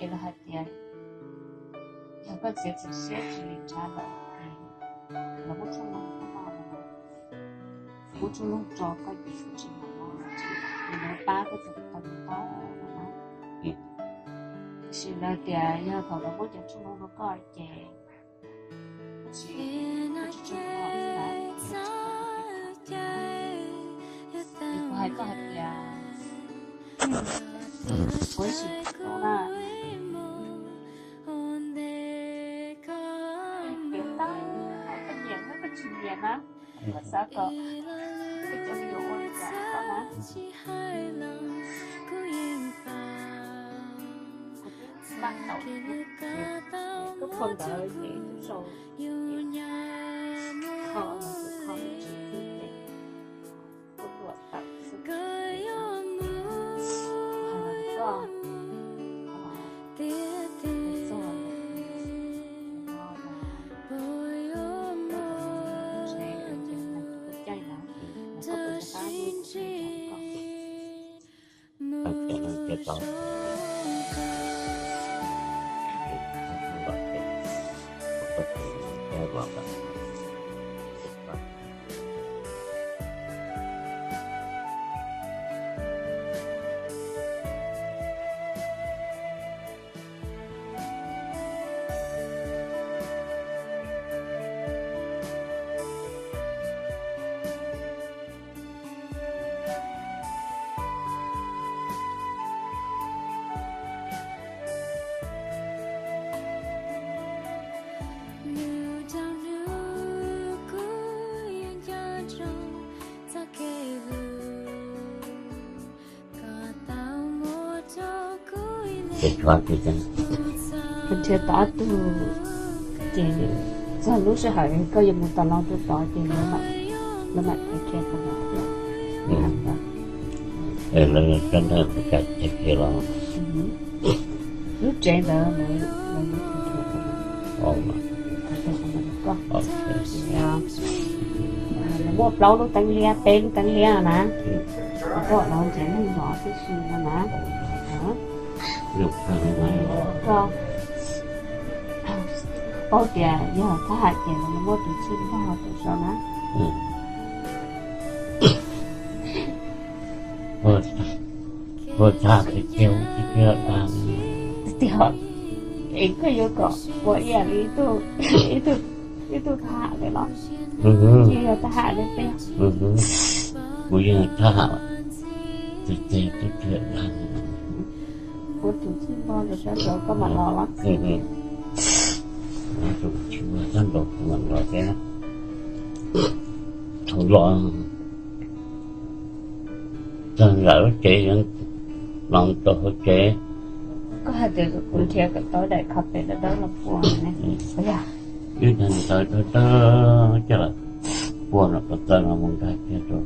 Es los hais tias yog koj txiav txim siab tsis lim nrhav lawm ces los muab tshuaj loog koj no los, muab tshuaj loog tso koj ces kuj tsis hnov no, nws yuav pab koj txog tau ntau no na. Tiam sis lawv tias yog thaum lawv muab cov tshuaj loog rau koj ces tsis, koj tsis tshua hnov xwb na. Kuv hais koj hais tias kuv sim hnov na, kev tau, koj nyiam thiab koj tsis nyiam na, koj xav kom koj cov me nyuam ua li cas koj na. Kuv twb npaj tau, koj phone ntawd ces ib tug sau, kho los kuv kho tsis tau, kuv tuam tawm xwb. Koj, koj txog no, koj tsev, koj caij no, koj puas rov qab hlub kuv thiab koj? Ces tshuav ces, nrhiav tau ob tug, ces txog lub sij hawm koj yuav mus tom no rau tod ces lawv mam, lawv mam take care rau koj thiab. Lawv sab ntawd take care los. Lub tsev ntawd lawv, lawv take care rau koj. Lawv muaj plaub lub teeb liab, peb lub teeb liab na. Koj los nrhiav neeg los tib si no na. Koj paub tias yog thab ham ces lawv muab tus txij npog rau saud na. Ua tshaj ces ua tib pliag dag li. Tiag, es koj yuav kom ua ib yam li ib tug, ib tug, ib tug thab ham li los? Ces yog thab ham li tiag. Kuv yog thab ham, ces ua tib pliag dag li. Ua tus txij npog rau sab saud koj mam los los? Ua tus txij npog sab nraud kuv mam los thiab. Thaum los txog nram lub tsev, los rau hauv tsev. Koj hais tias kuv nrhiav kom tau daim carpet dawb dawb los pua ne. Ib daim ntawv dawb dawb coj los pua los kom txawj los mus nkag kiag rau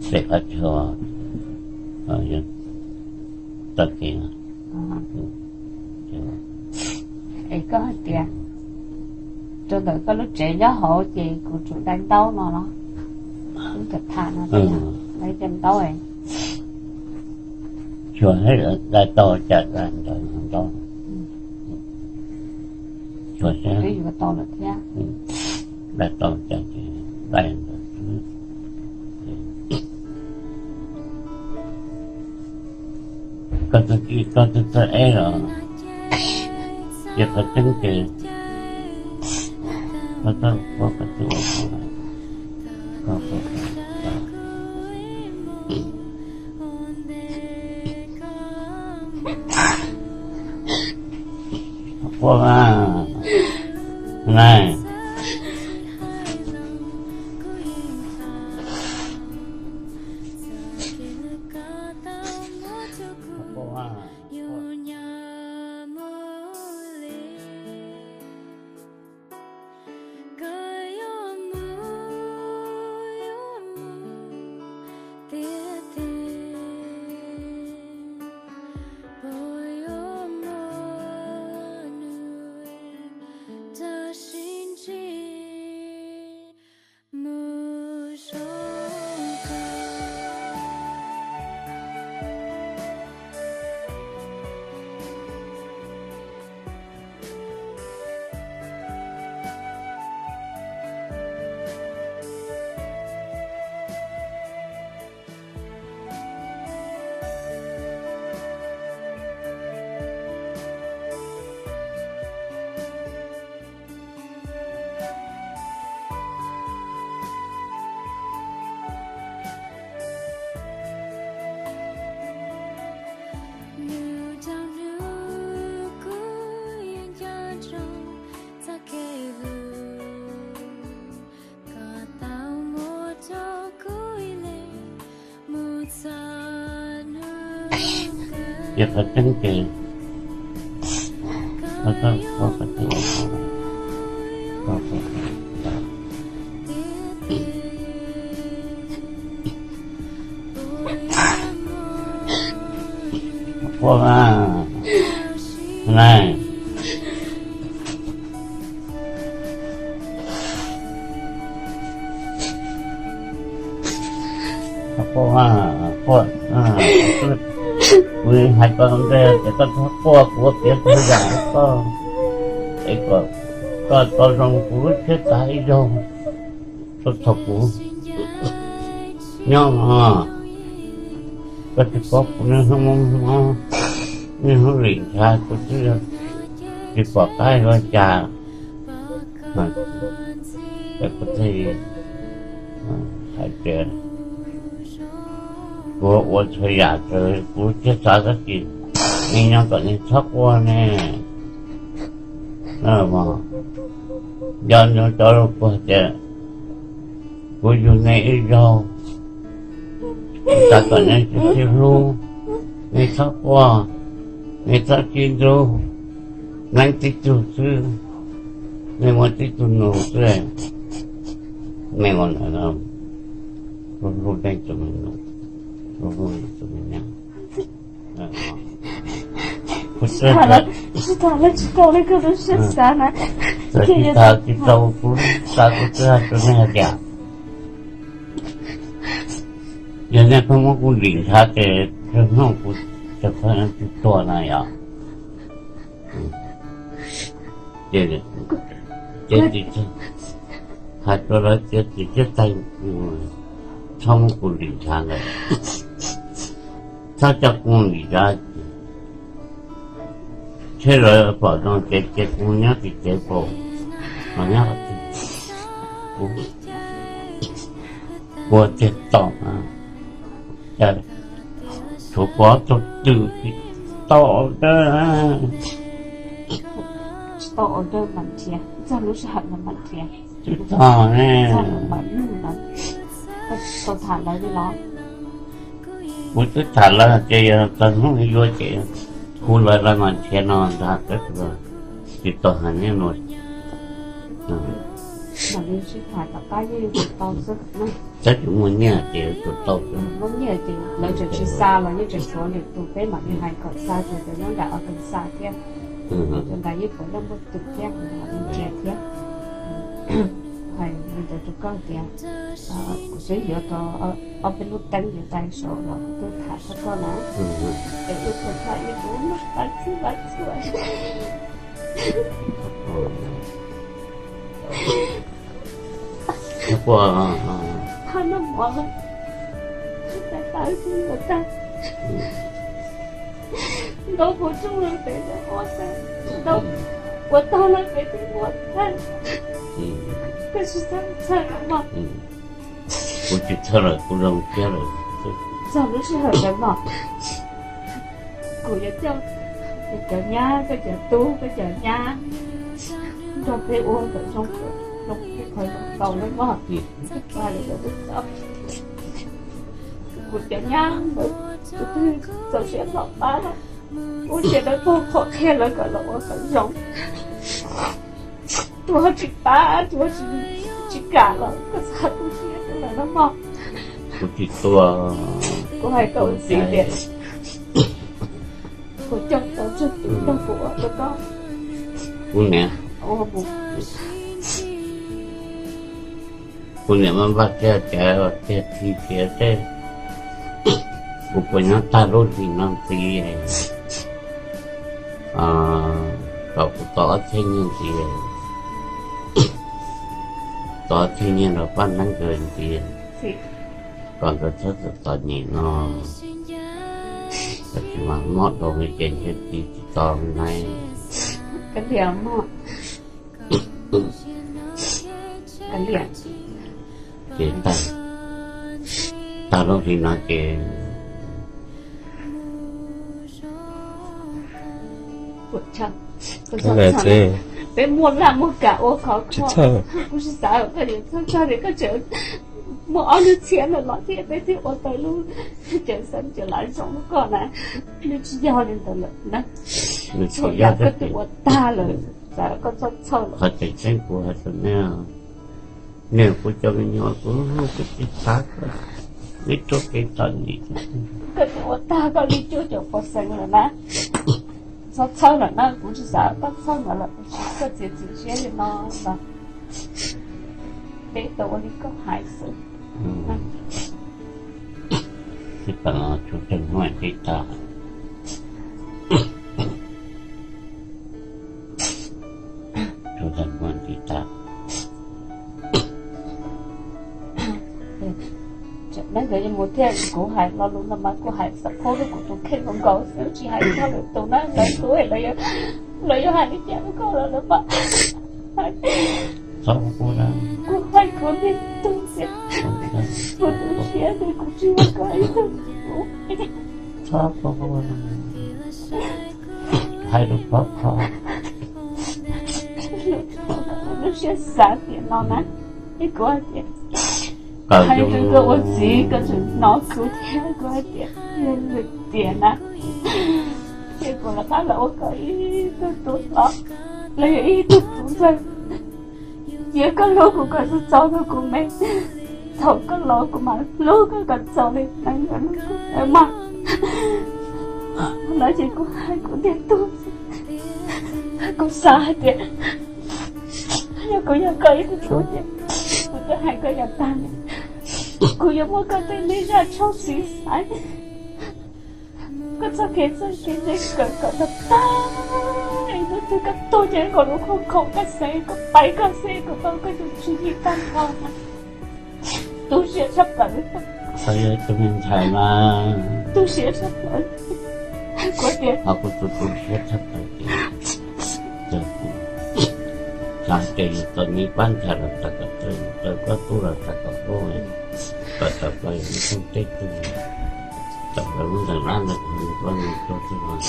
pem qab chaw, yog txoj kev no. Es koj hais tias rau ntawm koj lub tsev nyob hauv ces kuv tsum dai ntaub no los? Lub cov tham no, lub cov ntaub. Xyov dai tau cas dai ntawd ntaub. Xyov twb yuav tau lawm thiab. Dai tau cas ces dai ntawd xwb. Koj txawj, koj txawj txawj eb los, ces qhov tseeb ces koj txawj, koj txawj ua, koj, koj, koj, koj, Ces qhov tseeb ces, quaj na, quaj, quaj, kuv hais koj ntej tias koj txhob quaj, kuv ua piav txhua yam rau koj, es kom koj tau zoo kuv lub siab xav ib zaug. Txog thaum kuv nyob no, koj tsis paub kuv niaj hnub mob mob, niaj hnub lim ntshav, kuv twb tsis pom qab yuav cas. Ces kuv thiaj hais tias kuv ua txhua yam raws kuv lub siab xav tab sis nej nyob kom nej txhob quaj ne. Yog cov lus puag tias kuv yug nej ib zaug, xav kom nej sib hlub, nej txhob quaj, nej txhob sib ntxub, neeb tib tug xwb, nej muaj tib tug nus xwb, nej ua ntawd, hlub hlub nej tus me nus, hlub hlub nej tus me nyab. Tsis tham lawm, tsis tham lawm, tsis tau li koj lub siab xav na. Tsis tham tsis tau, kuv xav kuv twb hais rau nej hais tias yog nej pheej muab kuv lim ntshav ces tsawg hnub kuv tsis tuag na yom. Ces hais rau lawv tias tsis txawj tag, txhob muab kuv lim ntshav lawm, txhob coj kuv lim ntshav. Seb lawv pom zoo ces cia kuv nyob tim tsev pam, los nyob qhov twg, kuv ua tiag tom. Cas tshuav kuv ob tug twm tsis tau order, tsis tau order mas nrhiav, txog lub sij hawm no mas nrhiav. Tsis tau ne, tau tham lawv li los? Kuv twb tham lawv tias yog txog hnub yuav ces hu lawv, lawv mam nrhiav no ntag, tsis tau hais nej no. Mam li sib tham tom qab yeej yuav tsum tau xwb. Tab sis muaj nyiaj ces yuav tsum tau xwb. Muaj nyiaj ces lawv tseem tsis xa los yeej tseem tshuav lwm tus, peb mam li hais kom xa, tsuas cov nyob nram Arkansas thiab, cov nram yeej puav leej muaj tus thiab, mam li ntsia thiab. Hais li ntawd rau koj tias kuv twb yuav tau ob peb lub teeb yuav tau saud los kuv twb tham txog koj na. Es wb txhua txhua ib kuv noj pab txhub pab txhua. Thaum noj mov los tais taw xwb ua tag, ntaus qhov rooj los pem tais ua tag, ntaus ua tag los pem tais ua tag. Koj tsis txhob txhawj lawm mog. Kuv tsis txhawj lawm, kuv zoo siab lawm. Txog lub sij hawm ntawd mog, kuv yuav coj cov nyab, koj cov tub, koj cov nyab nrog peb ua kom zoo, zoo peb qhov zoo nkaus na mog. Ua li ntawd, kuv cov nyab ntawd kuv twb txaus siab hlob pab lawm, ua siab dawb paug qhuab qhia lawv kom los ua kom zoo. Tus ho tsis pab, tus ho tsis kam los koj txhob tu siab rau lawv no mog. Kuv tsis tuag. Kuv hais rau txiv tias kuv coj tau tsawg tus nrog kuv ua rau koj. Kuv niam, kuv niam mas npaj kiag caiv tiag, khi tias tej, kuv puas nyob tag lub hlis no ntxiv, kom kuv tau ob txhiab nyiaj ntxiv, tau ob txhiab nyiaj los pab neeb nkawd ntxiv, kom nkawd txhob txom txom nyem no. Tab sis mas mob dhau li ces ntshe tiv tsis tau li. Ces tag, tag lub hli no ces peb muaj laj muaj kam ua khov kho, kuv tsis xav kom koj yuav txog txog tias koj tseem muaj ob lub txhiab lawm los thiab peb thiaj ua tau lub cawv xeeb cawv lav zoo li koj na. Nws tsis yog li ntawd lawm na. Txhua yam koj twb ua tag lawm, txawm koj txhob txhawj lawm. Qhov tseem ceeb kuv hais rau nej, nej kuv cov me nyuam kuv, kuv tsis xav koj, nej tuaj kev txom nyem. Koj twb ua tag koj li cuaj caum pawv xees lawm na. Txhob txhawj lawm na, kuv tsis xav koj txhawj ntawd lawm, koj txiav txim siab li no los peb tau ua li koj hais xwb. Tsis tau tsuas tseem muaj ntiv tas, tsuas tseem muaj ntiv tas. Tseem neej ntawd yeej mus thiab, kuv hais lo lus no mas kuv hais xav phob rau kuv tus kheej nkaus nkaus xwb, tsis hais txog lwm tus na, lawv tus lawv yuav hais li cas rau koj los lawv mam. Kuv hais kuv niag tub tias kuv tu siab tias kuv tsis muaj koj ib tug. Txhob hais rau pab qhov lub siab xav tias no na, es kuv hais tias hais rau koj ua txiv koj tseem hnov kuv thiab, kuv hais tias yog lwm tiam na, ces kuv rov qab los ua koj ib tug tub hlob los yog ib tug tub ntxawg. Cia koj hlub kuv kom txaus txaus rau kuv me, thaum koj laus kuv mam hlub koj kom txaus li ntawd mas. No ces kuv hais kuv niag tub, kuv xav hais tias yog kuv yog koj ib tug tub ces kuv twb hais koj yav tag li, kuv yuav muab koj tej me zaj tshoob txiv xaiv. Koj txoj kev txawj kev ntse kawm kom tag tag, ib hnub twg koj tuag ces koj lub khoom khoom koj xeeb, koj pais koj xeeb, koj tau koj tus tswv yim tag nrho. Tu siab tshaj plaws. Qhov yog tus me ntxhais mas tu siab tshaj plaws. Kuv tias ho kuv tus tu siab tshaj plaws ces, xav ces yus tau nyiaj pab ntxhais los txais kom tau, tau koj tub los txais kom tau, kom txais plaws yus lub teb tug, txais plaws lub ntees lab ntawd kuv koj nws tuag txij los,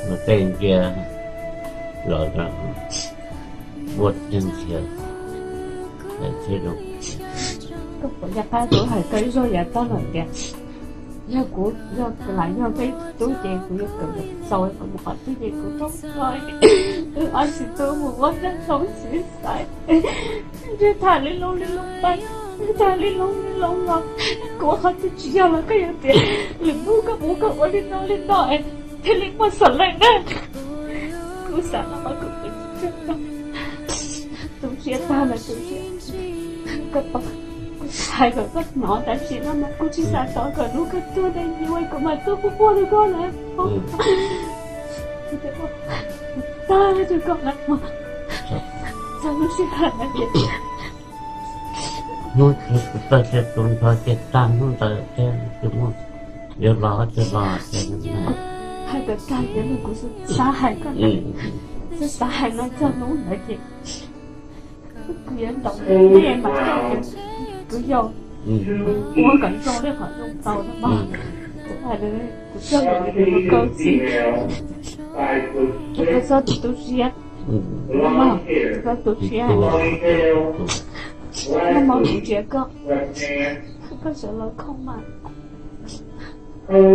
luag tej ntsia los ua tiag ntxias thiab zoo. Koj puas yog qab kuv hais koj ib zaug yav tag lawm tias yog kuv yog lam yog peb tub ces kuv yuav kawm txaus, kuv mus qhov twg ces kuv tau koj, wb ob txiv tub mus ua neej zoo txiv xaiv. Ntshe tham li loo li loo pais, tham li loo li loo los, kuv qhov twg tsis yog los koj yuav tias lwm hnub koj mus koj ua li no li no es thiaj li muaj xam leej na. Kuv xav no mas kuv tu siab tag lawm, tu siab. Koj tau hais kom koj hnov tab sis no mas kuv tsis xav tos kom hnub koj tuag ntawd yuav kuv mam tuaj quaj quaj rau koj na. Tag rau koj na. Txog lub sij hawm no ces hnub twg kuv txoj sia tu nrho ces tag hnub ntawd thiab, tsis muaj yuav los tsis los ces hais kom tag ces kuv xav hais koj, xav hais no txog hnub ntawd ces kuv yuav ntaus nej mas kuv yog ua kom zoo li qhov zoo tau no mas. Kuv hais kuv coj lus li kuv kaw txim, kuv txhob tu siab mas, txhob tu siab. Nag hmo kuv ntsia koj, koj sawv los khoom mas, koj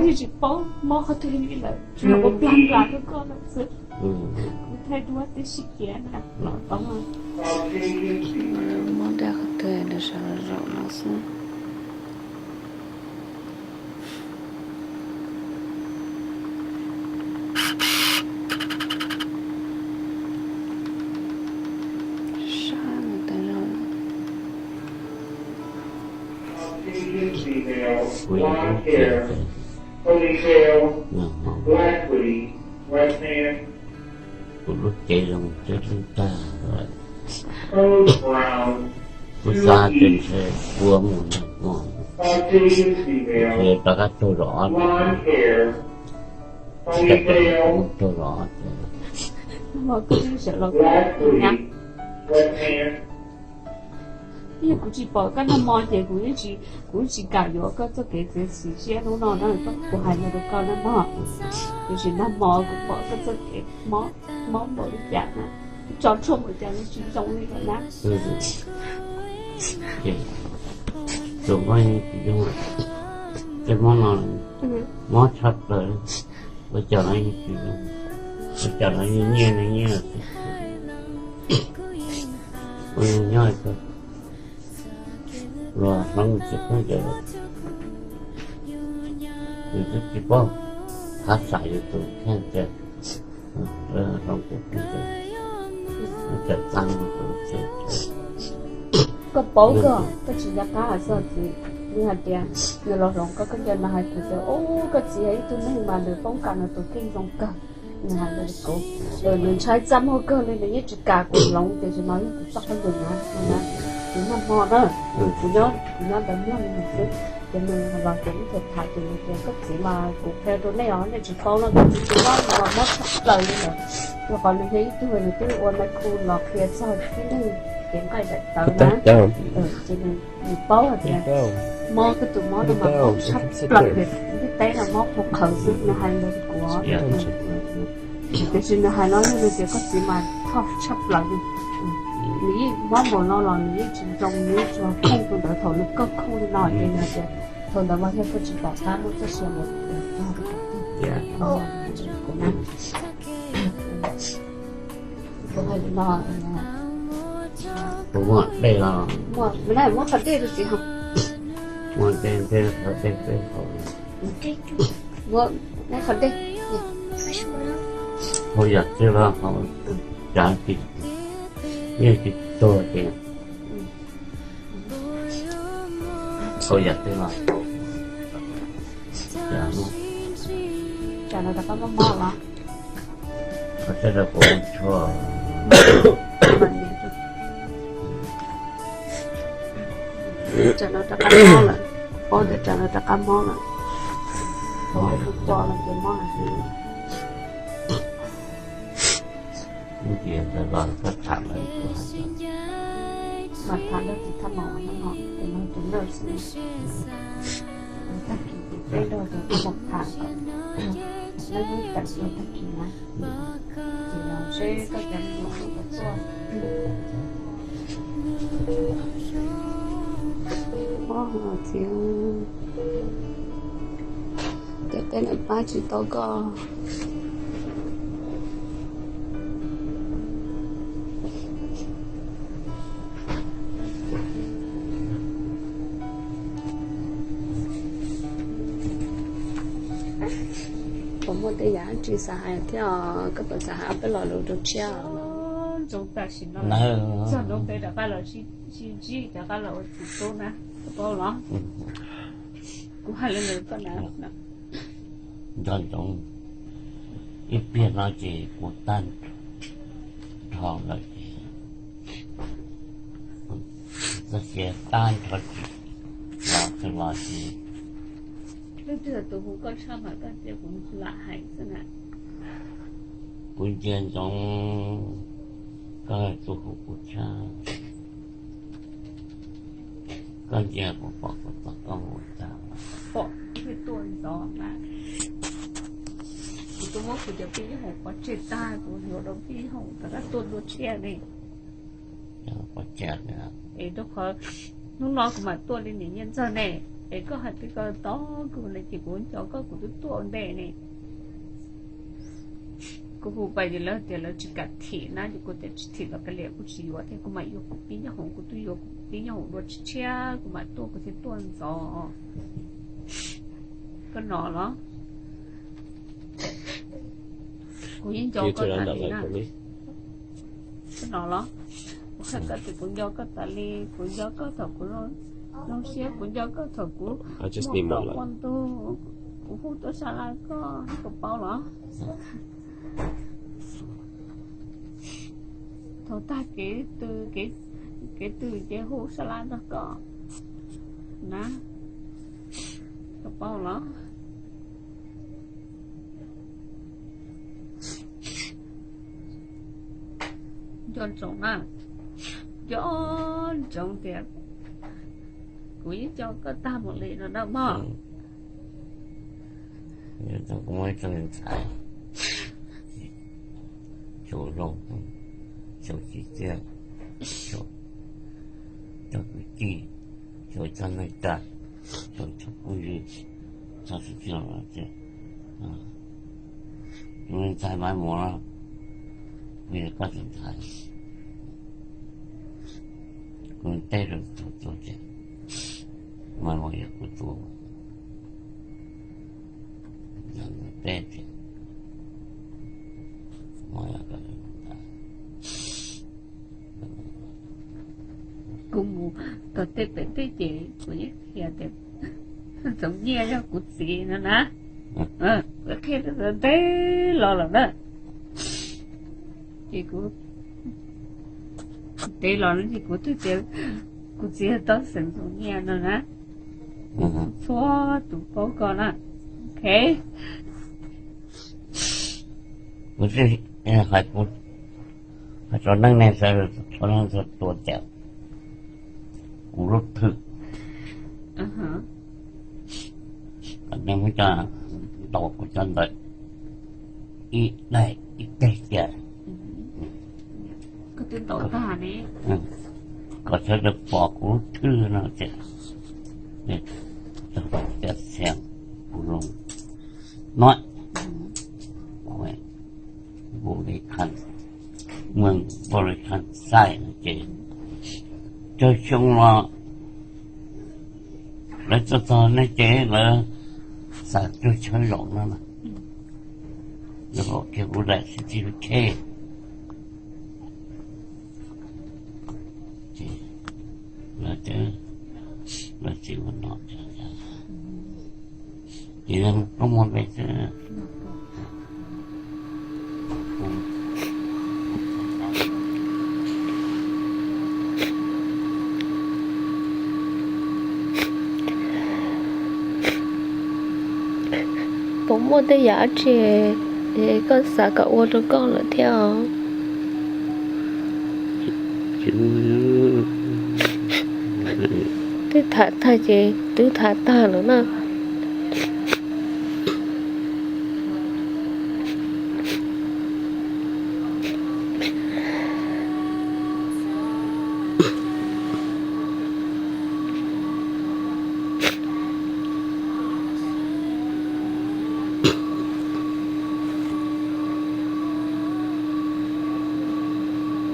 yeej tsis paub mob qhov twg li lawm, tsuas yog ua plag plas rau koj lawm xwb. Kuv thaij duab tib si kiag na. Mob dab qhov twg lawm sawv los zaum no xwb. Sab ntawd tag zog. Kuv yog lub txiv, nag hmo kuv lub cev zoo tib lub tag lawm. Kuv xav tias ntshe ua mus nag hmo ntshe rov qab tuag zog ob teg, tsis kam tias mus tuag zog ob teg. Yog kuv tsis pom koj nag hmo ces kuv, kuv tsis kam yuav koj txoj kev txiav txim siab hnub no na, kuv hais no rau koj na mog. Tiam sis nag hmo kuv pom koj txoj kev mob, mob npaum li cas na, tso tshuaj npaum cas los tsis zoo li lawm na. Ces tus mob yeej tsis zoo, tej mob no mob tshaj plaws, ua cas los yeej tsis zoo, ua cas los yeej nyiaj li nyiaj xwb. Ua nyob nyob los hloov tus khaub ncaws, nws twb tsis paub, hav xam yus tus khaub ncaws, hloov tus khaub ncaws, khaub ncaws txaj tus. Koj paub koj, koj tsis nco qab hais txog txiv, nws hais tias nws los hloov koj khaub ncaws, nws hais kuv tias, ub, koj txiv yog ib tug neeg mas nws poob kam nws tus kheej zoo kawg. Nws hais li kuv, nws ntshai txaj muag kawg li, nws yeej tsis kam kuv hloov, tiam sis mas yog kuv txoj khaub ncaws na, kuv nag hmo na, kuv nyob, kuv nyob ntawd mloog nws xwb, ces nws los ces ib txhia tham ces nws tias koj txiv mas kuv qhia rau nej os, nej tsis paub no, koj txiv tus mob no mas mob tshaj plaws li lawm, rau qhov nws yog ib tug nws twb ua nais khu los qhia txog tib neeg kev nqaij daim tawv na. Ces nws paub hais tias mob koj tus mob no mas mob tshaj plaws li, ntiaj teb no mob qhuav qhawv xwb, nws hais li kuv. Tiam sis nws hais no yog nws tias koj txiv mas thoj tshaj plaws li. Nws yeej mob npaum no los nws yeej tsis zoo, nws yeej tsuas khooj tus ntawd thaum nws koj khooj li no ces nws hais tias thaum ntawd mas yog koj tsis pom qab muab txoj sia mus tog rau qhov twg. Kuv hais li no, kuv muaj dej los, muab qhov dej rau txiv haus. Muaj dej ntshe qhov dej peb haus. Muab, muab qhov dej. Haus yam twg los haus, cas tsis, yeej tsis tuag ces haus yam twg los haus. Cas no rov qab mob mob los? Koj txhaj rau kuv ua tshuaj. Tsam no rov qab mob lawm, paub tias tsam no rov qab mob lawm. Kuv tso no ces mob lawm. Ib ntsis ntawd los koj tham lawm kuv hais txog. Mas tham lawm tus thab maum no, tus no tus nurse xwb. Tag kis ces peb nrog cov koj mus tham kom lawv lub tawm ua tag kis na. Ces los seb koj cov me nyuam lub puas tuaj. Ob, txiv, cov teb no pab tsis tau koj. Puas muaj tej yam tsis xav hais thiab os? Koj puas xav hais ob peb lo lus rau tshiab? Zoo tam sim no, txog hnub peb rov qab los sib ntsib, rov qab los ua txiv tub na, koj paub los? Kuv hais li ntawd koj na. Nco ntsoov, ib pliag no ces kuv tag nrho lawm ces txoj sia tag nrho tsis los twg los ces. Leej twg tus hu koj tshaj mas koj tias kuv lam hais xwb na. Kuv ntsia ntsoov koj tus hu kuv tshaj. Koj ntsia kuv pom kuv txog koj mus tag. Pom thiaj tuaj ntxov mas. Kuv twb muab kuv cov pib nyob hoom pov tseg tag, kuv yuav rau pib nyob hoom rov qab tuaj dua tshiab ne. Pov tseg. Es rau qhov hnub no kuv mam tuaj li niam Nyiaj Ntxawg ne, es koj hais tias koj tos kuv ne ces kuv nco koj kuv twb tuaj ua ntej ne. Kuv hu pais ces lawv tias lawv tsis kam thim na, ces kuv tias tsis thim los kav liam, kuv tsis yuav thiab, kuv mam yuav kuv pib nyob hoom, kuv twb yuav kuv pib nyob hoom dua tshiab, kuv mam tuaj kuv thiaj tuaj ntxov. Koj no los? Kuv yeej nco koj tas li na. Koj no los? Kuv hais koj tias kuv nco koj tas li, kuv nco koj thaum kuv zoo siab, kuv nco koj thaum kuv muaj plaub muaj ntug, kuv hu tuaj sab laj koj, koj paub los? Thaum tag kev twg, kev twg ces hu sab laj nrog koj na, koj paub los? Nco ntsoov na, nco ntsoov tias kuv yeej nco koj tag mus li no na mog. Kuv muaj ib tug ntxhais, xyov zoo, xyov tsis txiaj, xyov cov kwv tij, xyuas cov neej tsa, xyuas cov phooj ywg, txog tsis txog los ces tus me ntxhais Maiv Muas no, kuv yog koj tus ntxhais, kuv teb rau tus tus ces Maiv Muas yog kuv tus, yog tus teb ces Maiv Muas yog koj tus ntxhais. Kuv mus tom tej pem tej ces kuv yeej qhia tias Ntxoov Nyiaj yog kuv txiv no na. Kuv qhia tau ntev los lawm na. Ces kuv ntev los no ces kuv twb tias kuv txiv yog toj xeem Ntxoov Nyiaj no na. Txhua tus paub koj na. Ok. Kuv hais rau neej neeg sawv daws, txhua leej txhua tus tias kuv lub thwj, kom nej muab coj ntaus kuv cov ntawv ib daim ib teg cia, kom sawv daws pom kuv lub thwj no ces, cov xeem kuv lub no, Npau Li Khaj, Npau Li Khaj Xais no ces caug xyoo los lawv txog txog no ces lawv xa cuag chaw zaum no na. Lawv pom kiag kuv daim xib txib lub khej, ces lawv, lawv txiv ua no, ces koj muaj npe xwb. Puas muaj tej yam dab tsi koj xav kom ua rau koj lawm thiab? Twb tham tag ces twb tham tag lawm na.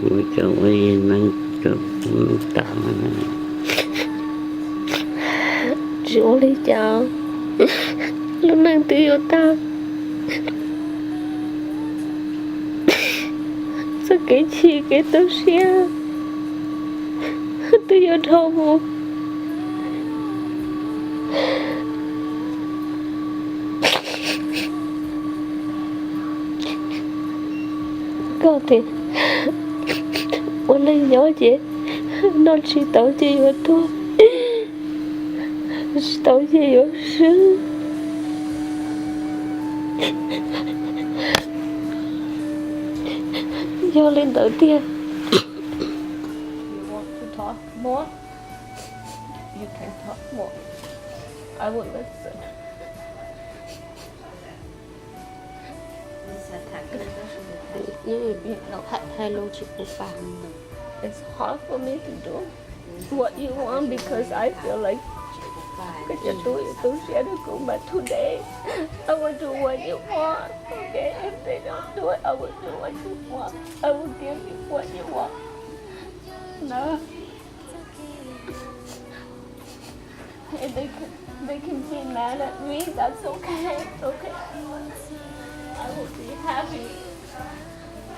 Ua cas ua li neeg tas, tsis ua li cas, lub neej twb yuav tag, txoj kev chim kev tu siab twb yuav dhau mus. Koj tias ua neej nyob ces noj tsis tau ces yuav tuag, tsis tau ces yuav swb. Yog li ntawd tiag. Hais lus tsis pub pam. It's hard for me to do what you want because I feel like koj cov tub tu siab rau kuv, but today I will do what you want. Okay, if they don't do it, I will do what you want. I will give you what you want. No. If they can, they can be mad at me, that's okay. Okay. I will be happy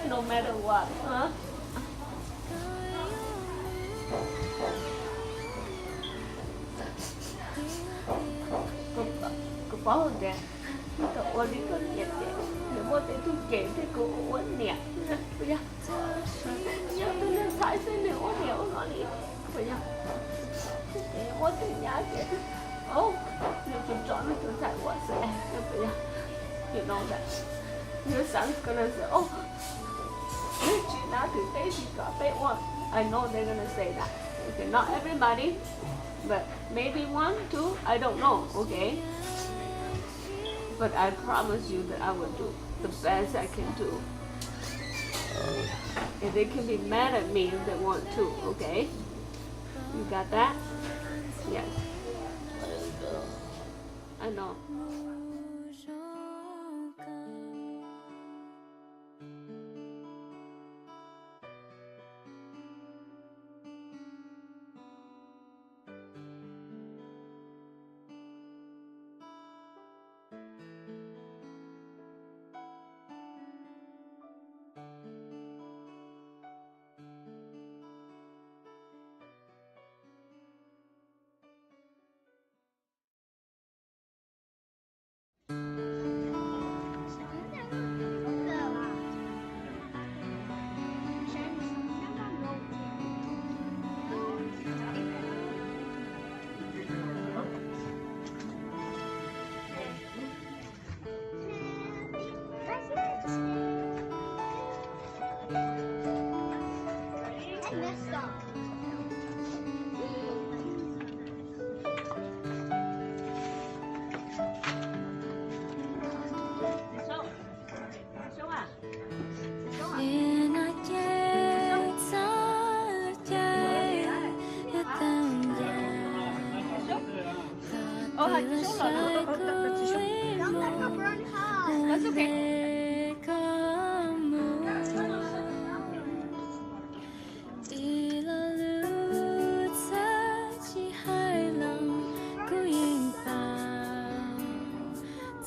no matter what, huh? Kuv paub tias thaum ua li koj niam ces nws muaj tej tug cem thiab kuv ua niam. Yog tus niag ntxhais xwb nws ua niam ua no li, puas yog? Ces muaj tus nyab ces, o, nws tsuas tso nws tus ntxhais ua xwb, puas yog? You know that your son's gonna say, oh, nws tsis nab twv peb tsis kom peb ua. I know they're gonna say that. Okay, not everybody, but maybe one, two, I don't know, okay? But I promise you that I will do the best I can do. And they can be mad at me if they want to, okay? You got that? Yes. I know. Ib lo lus txhab tsis hais los kuv yeej paub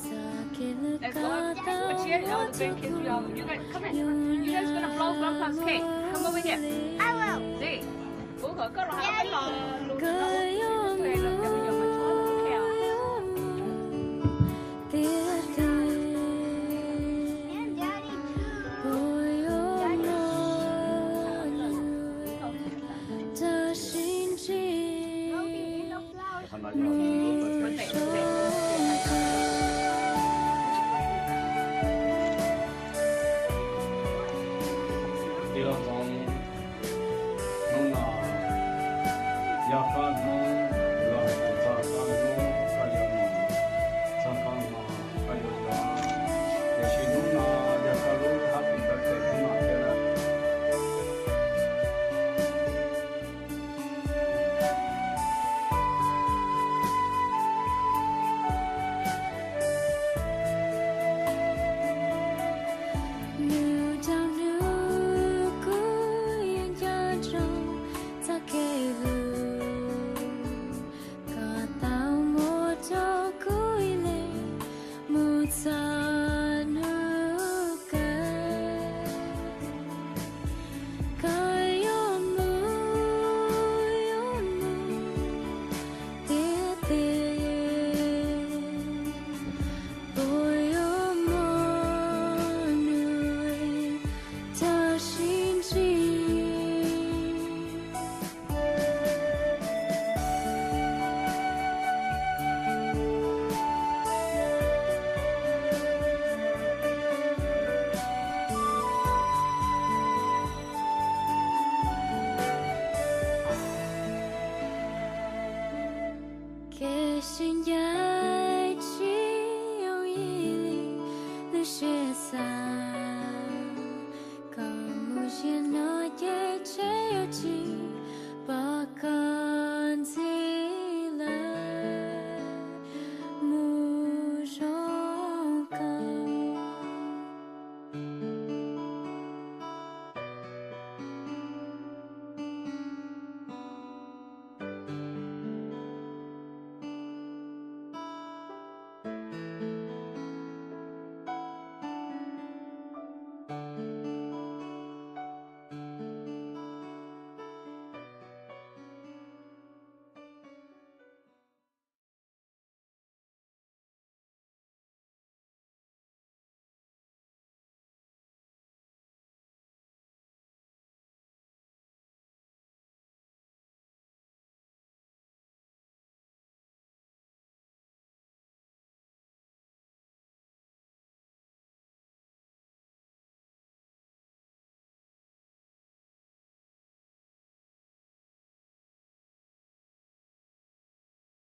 txoj kev hlub ko tau muab rau kuv. Yuav muaj li koj yuav mus tiag tiag, puas yuav mloog lus rau sib ntsib. Tij laug Hmoob, hnub no yog koj hnub los hais tias txog koj hnub koj yuav mus, txog koj hmo koj yuav zov, tiam sis hnub no yog koj lub happy birthday hnub no thiab na. Nyob rau hnub kuv yuav nco ntsoov txoj kev hlub koj tau muab rau kuv ib leeg mus txog hnub kawg. Koj yuav mus, yuav mus tiag tiag, puas yuav muaj nws rau sib ntsib. Kev sib ncaim tsis yooj yim li lub siab xav.